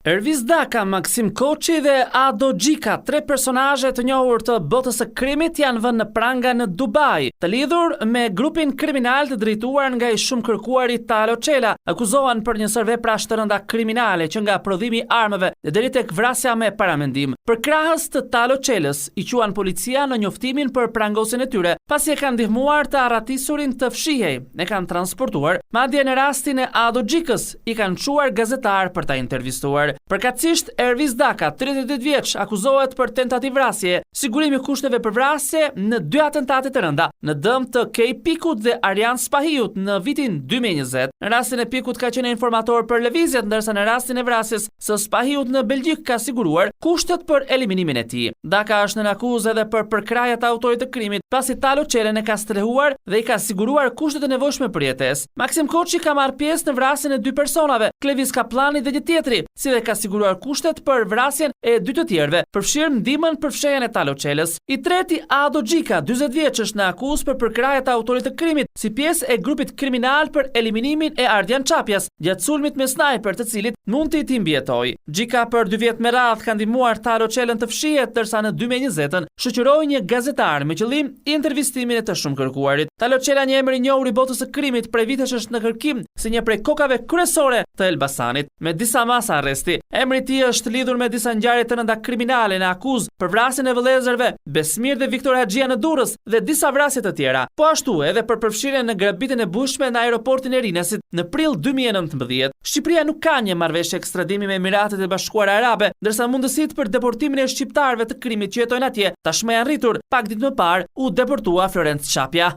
Ervis Daka, Maksim Koçi dhe Ado Xhika, tre personazhe të njohur të botës së krimit janë vënë në pranga në Dubai, të lidhur me grupin kriminal të drejtuar nga i shumëkërkuari Talo Çela, akuzohen për një sërë veprash të rënda kriminale që nga prodhimi i armëve dhe deri tek vrasja me paramendim. Përkrahës të Talo Çelës i quan policia në njoftimin për prangosjen e tyre, pasi e kanë ndihmuar të arratisurin të fshihej, e kanë transportuar, madje në rastin e Ado Xhikës, i kanë çuar gazetarë për ta intervistuar. Përkatësisht, Ervis Daka, 38 vjeç, akuzohet për tentativë vrasje, sigurim i kushteve për vrasje në dy atentate të rënda, në dëm të Kej Pikut dhe Arjan Spahiut në vitin 2020. Në rastin e Pikut ka qenë informator për lëvizjet, ndërsa në rastin e vrasjes së Spahiut në Belgjikë ka siguruar kushtet për eliminimin e tij. Daka është nën akuzë edhe për përkrahje të autorit të krimit, pasi Talo Çelën e ka strehuar dhe i ka siguruar kushtet e nevojshme për jetesë. Maksim Koçi ka marrë pjesë në vrasjen e dy personave, Klevis Kapllanit dhe një tjetri, si dhe ka siguruar kushtet për vrasjen e dy të tjerëve, përfshirë ndihmën për fshehjen e Talo Çelës. I treti, Ado Xhika, 40 vjeç, është në akuzë për përkrahje të autorit të krimit, si pjesë e grupit kriminal për eliminimin e Ardian Çapjas, gjatë sulmit me snajper të cilit mundi t'i mbijetojë. Xhika për dy vjet me radhë ka ndihmuar Talo Çelën të fshihet, ndërsa në 2020-ën shoqëroi një gazetar me qëllim intervistimin e të shumëkërkuarit. Talo Çela, një emër i njohur i botës së krimit, prej vitesh është në kërkim si një prej kokave kryesore të Elbasanit, me disa masa arresti. Emri i tij është lidhur me disa ngjarje të rënda kriminale në akuzë për vrasjen e vëllezërve Besmir dhe Viktor Haxhia në Durrës dhe disa vrasje të tjera. Po ashtu edhe për përfshirjen në grabitjen e bujshme në aeroportin e Rinasit në prill 2019. Shqipëria nuk ka një marrëveshje ekstradimi me Emiratet e Bashkuara Arabe, ndërsa mundësitë për deportimin e shqiptarëve të krimit që jetojnë atje tashmë janë rritur. Pak ditë më parë u deportua Florenc Çapja.